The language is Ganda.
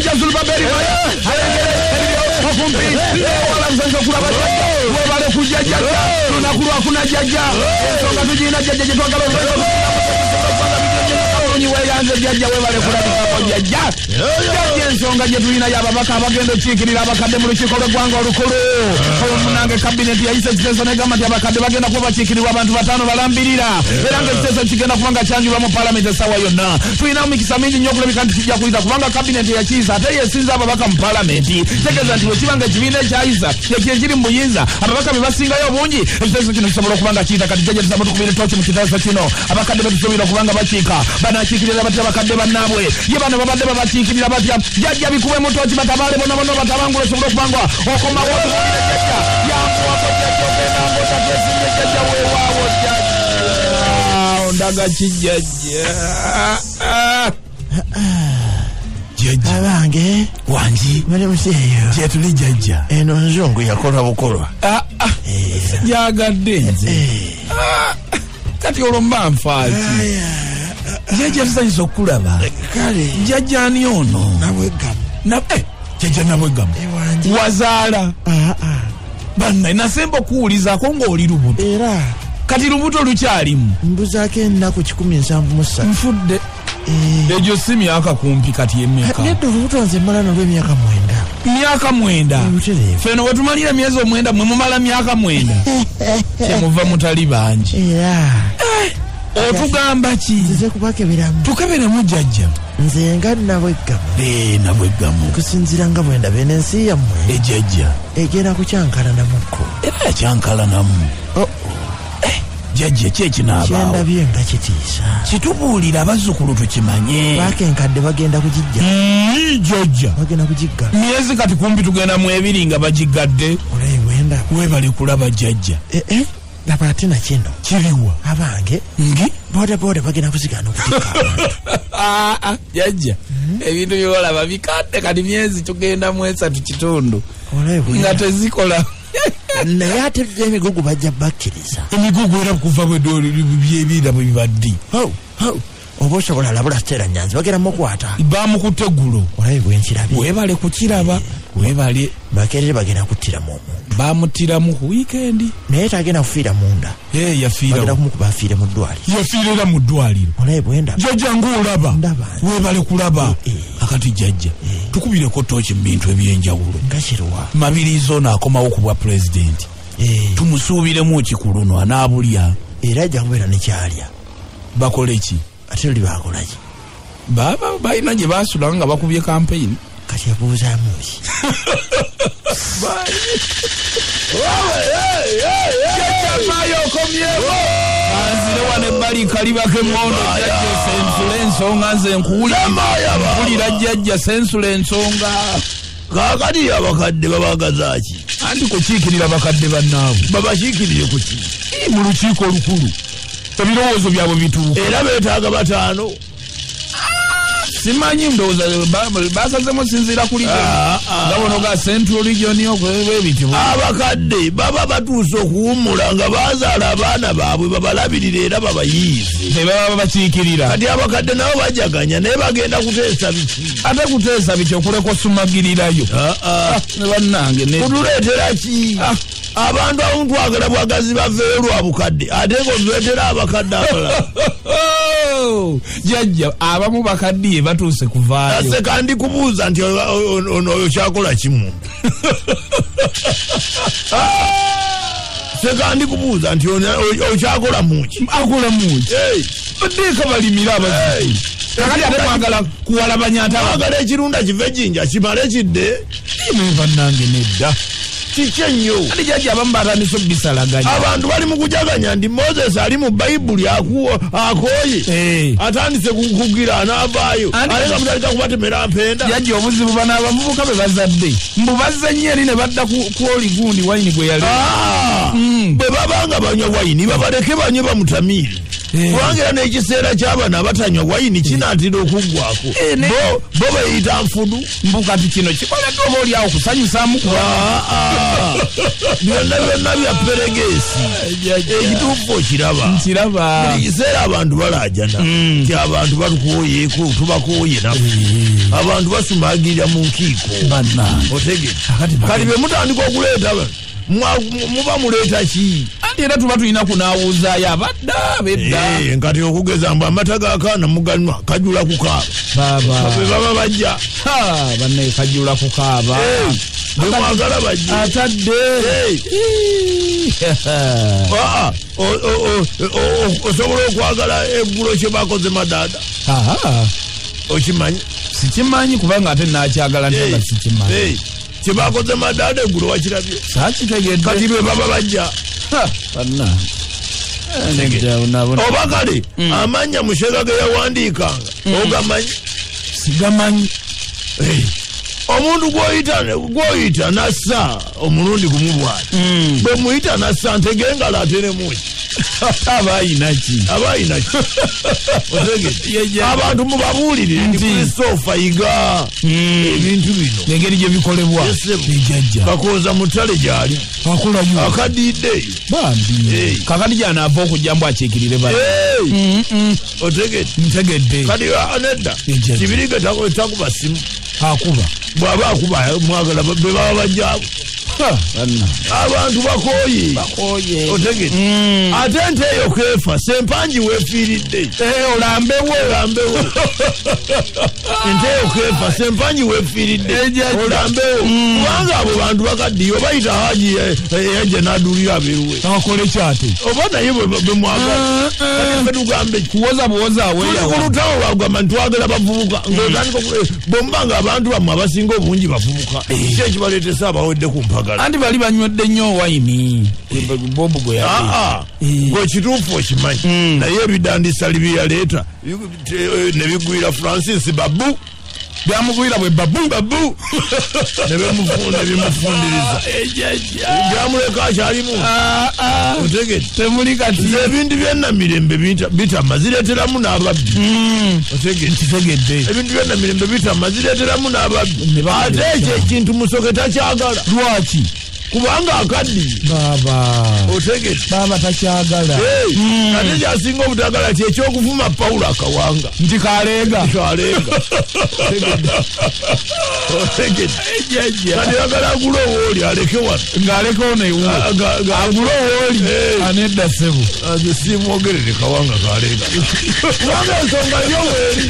Jjajja Zulubaberi Maya alengere okumpi wala nsanyusa okulaba jjajja. Webale kujja jjajja, lunaku lwakuna jjajja, ensonga tugirina jjajja gye twagala olunyi. Weyanze jjajja, webale kulabikako jjajja. Jjajja, ensonga gye tulina y'ababaka abagenda okukiikirira abakadde mu lukiiko lw'eggwanga olukulu. Munange, kabineti yayisa ekiteeso negamba nti abakadde bagenda kuba bakiikirirwa abantu 5 balambirira, era nga ekiteeso kigenda kuba nga kyanjulwa mu palamenti essaawa yonna. Tulina mikisa mingi nnyo okulabika nti kijja kuyita, kubanga kabineti yakiyisa ate yesinza ababaka mu palamenti. Tegeeza nti bwekiba nga ekibiina ekyayisa ekyo ekiri mu buyinza, ababaka be basingayo obungi, ekiteeso kino kisobola okuba nga kiyita. Kati jjajja, tusaba tukubire tooki mu kiteeso kino. Abakadde betusuubira okuba nga bakiika banakiikirira batya abakadde bannaabwe? Ye bano babadde babakiikirira batya? Jjajja, bikube mu tooki, batabaale bonna bonna, batabangula osobole okuba nga okomawo. Tukubire jjajja, yanguwako jjajja, ogenda ngaotakyesinze. Jjajja, weewaawo jjajja, ondaga ki jjajja? Jjajja. Abange. Wangi. Muli museeyo? Gyetuli jjajja. Eno nzungu yakolwa bukolwa. Sijyagadde nze. Kati olwo mba nfaaki? Jjajja, tusanyusa okulaba. Kale. Jjajja, ani ono? Nabwegamu. Jjajja Nabwegamu. Ewangi. Wazaala? Banna, nasemba okuwulizaako ng'oli lubuto. Era. Kati lubuto lukyalimu? Mbuzaako ennaku 173. Nfudde. Egyo si myaka kumpi kati emeka? Nedda, olubuto nze mmala nolwo emyaka 9. Myaka 9? Butereevu. Feno wetumalira emyezi 9, mwe mumala myaka 9. Kyemuva mutali bangi. Era. Otugamba ki? Nzize kubakeberamu. Tukeberemu jjajja. Nze nga Nabwegamu. Nabwegamu. Kusinziira nga bwe ndaba eno ensi yammwe, ejjajja, egenda kukyankalanamuko. Era yakyankalanamu. Oh. Jjajja, ki ekinaabaawo? Kyendabye nga kitiisa. Kitubuulira abazzukulu tukimanye. Baaka enkadde bagenda kugijja. Jjajja. Bagenda kugiggala. Myezi kati kumpi tugenda mu 2 nga bagigadde. Olayi bwendaba. Webale kulaba jjajja. Eh, laba ate na kino. Kiriwa? Abange. Ngi? Boda boda bagenda kuzigaana okutikka abantu. Jjajja, ebintu byolaba bikadde. Kati myezi tugenda mu 3 kitundu Olayi nga bwendaba. tezikola. Naye ate emigugu bajja bakkiriza. Emigugu era kuva byebiira bwe bibadde. Ho, ho. Oba osobola labula Stella Nyanzi, bagenda mukwata. Bamukutte eggulo. Olayi bwenkirabye. Webale kukiraba, webale. Makerere bagenda kuttiramu omuntu. Bamuttiramu ku wiikendi. Naye tagenda kufiira munda. Yafiira. Bagenda kumukuba afiire mu ddwaliro. Yafiirira mu ddwaliro. Olayi bwendaba. Jjajja, ng'olaba. Ndaba. Webale kulaba. Akati jjajja, tukubireko tooki mu bintu ebyenjawulo. Nga kiruwa? Mabirizi ono akomawo ku bwa pulezidenti, tumusuubiremu ki ku luno? Anaabulya? Era ajja kubeera nekyalya. Bakole ki? Ate luli bakolaki? Baba balina gye basula nga bakubye kampeyini. Kati yabuuzaamu ki? Jjajja, okomyewo. Anzire wano ebbali kalibako emmondo. Jjajja, sensula ensonga, nze nkuwulira. Jjajja, sensula ensonga. Kaakati abakadde babagaza ki? Anti kukiikirira bakadde bannaabwe. Babakiikirire ku ki? Mu lukiiko olukulu, ebirowoozo byabwe bituuka. Era beetaaga 5. Simanyi, ndowooza basazemu sinziira ku region, nga bono ga Central Region ebityo. Abakadde baba batuuse okuwummula nga bazaala abaana baabwe, babalabirire era babayiize. Tebaba bakiikirira. Kati abakadde nabo bajaganya, naye bagenda kuteesa biki? Ate kuteesa bityo okuleka osumagirirayo? Ne bannange ne Kutuleetera ki? Abantu abamu twagala bwagazi baveeyo lwa bukadde, ate nga otuleetera abakadde abalala. Jjajja, abamu bakaddiye batuuse kuvaayo. Ase kandi kubuuza nti ono oyo kyakola kimu. Sekandi kubuuza nti ono okyakola muki? Akola muki? Baddeeka balimire abazibu. Kakati ate mwagala kuwalabanya ate Mwagala ekirunda kive Jinja kimale kidde. Ne bannange, nedda. Kiki ennyo? Ate jjajja, abamu batandise obisalaganya. Abantu bali mu kujaganya nti Moses ali mu Bayibuli akooye, atandise kukugira anaavaayo, ate nga mutandika kubatemera mpenda. Jjajja, obuzibu bano abavubuka be bazadde mbu bazze nnyo eri ne badda ku oli gundi wayini gwe yali. Bwe baba nga banywa wayini, babaleke banywe bamutamiire. Kubanga era n'ekiseera ky'abano abatanywa wayini kinaatera okuggwako. Bo bayita nfudu. Mbu kati kino kikoleddwa oba oli awo kusanyusaamu byonna byonna bya peregeesi. Ekituufu okiraba. Nkiraba. Buli kiseera abantu balaajana nti abantu batukooyeeko, tubakooye naffe. Abantu basumagirira mu nkiiko. Otegedde. Kati bwe mutandika okuleeta muba muleeta ki? Anti era tuba tulina kunaawuuzaayo abadda abedda. Kati okugeza mbu amata g'akaana muganywa kajula kukaaba. Bwe baba bajja. Bannaye kajula kukaaba. Bwe mwagala bajje. Atadde. Osobola okwagala eggulo kye bakoze madaada. Okimanyi? Sikimanyi kubanga ate naakyagala nti nga sikimanyi. Kyebakoze madaada eggulo wakirabye. Saakitegedde. Kati bwe baba bajja. Oba kale amannya Mushega ge yawandiikanga ogamanyi? Sigamanyi. Omuntu gw'oyita nassa omulundi gumu bw'ati. Bwe muyita nassa ntege engalo ateremu ki? Aba ayina ki? Aba ayina ki? Otegedde. Abantu mubabuulirire nti Christopher Yiga ebintu bino. Engeri gye bikolebwa. Ejjajja. Kakooza mutale gy'ali. Akolayo. Akadidde. Bambi. Kakati gy'anaava okujja mbu akiikirire bano. Otegedde. Ntegedde. Kati nedda. Kibirige takuba simu. Akuba. Bw'aba akuba mwagala be baba bajjabo. Abantu bakooye. Otegedde. Ate ente eyo keefa Sempangi weefiiridde. Olambewo. Olambewo. Ente eyo keefa Sempangi weefiiridde. Olambewo. Kubanga abo bantu bakaddiye obayita Haji yajja n'aduulira abeeruwe. Akole kyate. Oba naye bwe mwagala. Kati ffe tugambe ki? Kuwoza buwoza aweeya. Tuli ku lutalo lwagamba nti twagala bavubuka. Ng'otandika bwe nga abantu bammwe abasinga obungi bavubuka. Ki ekibaleetesa abawedde ku mpagala? Anti bali banywedde nnyo wayini. Bobu gwe yali. Gwe kituufu okimanyi. Naye ebidandisali bye yaleeta ne bigwira Francis Babu. Byamugwira bwe babu. Babu. Ne bimufundiriza. Byamuleka akyalimu. Otegedde. Temuli kati. Nze ebintu by'ennamirembe bitama zireeteramu n'ababbi. Otegedde. Nkitegedde. Ebintu by'ennamirembe bitama zireeteramu n'ababbi. Ate ekyo ekintu Musoke takyagala. Lwaki? Kubanga akaddiye. Baba. Otegedde. Baba takyagala. Ate kyasinga obutagala kye ekyokuvuma Pawulo akawanga. Nti kaleega. Kaleega. Otegedde. Kati ayagala agule owooli aleke wano. Ng'aleke ono ewuwe. Agule owooli. Anedda ssebo. Nze simwogerere kawanga kaleega. Kubanga ensonga yo weeri.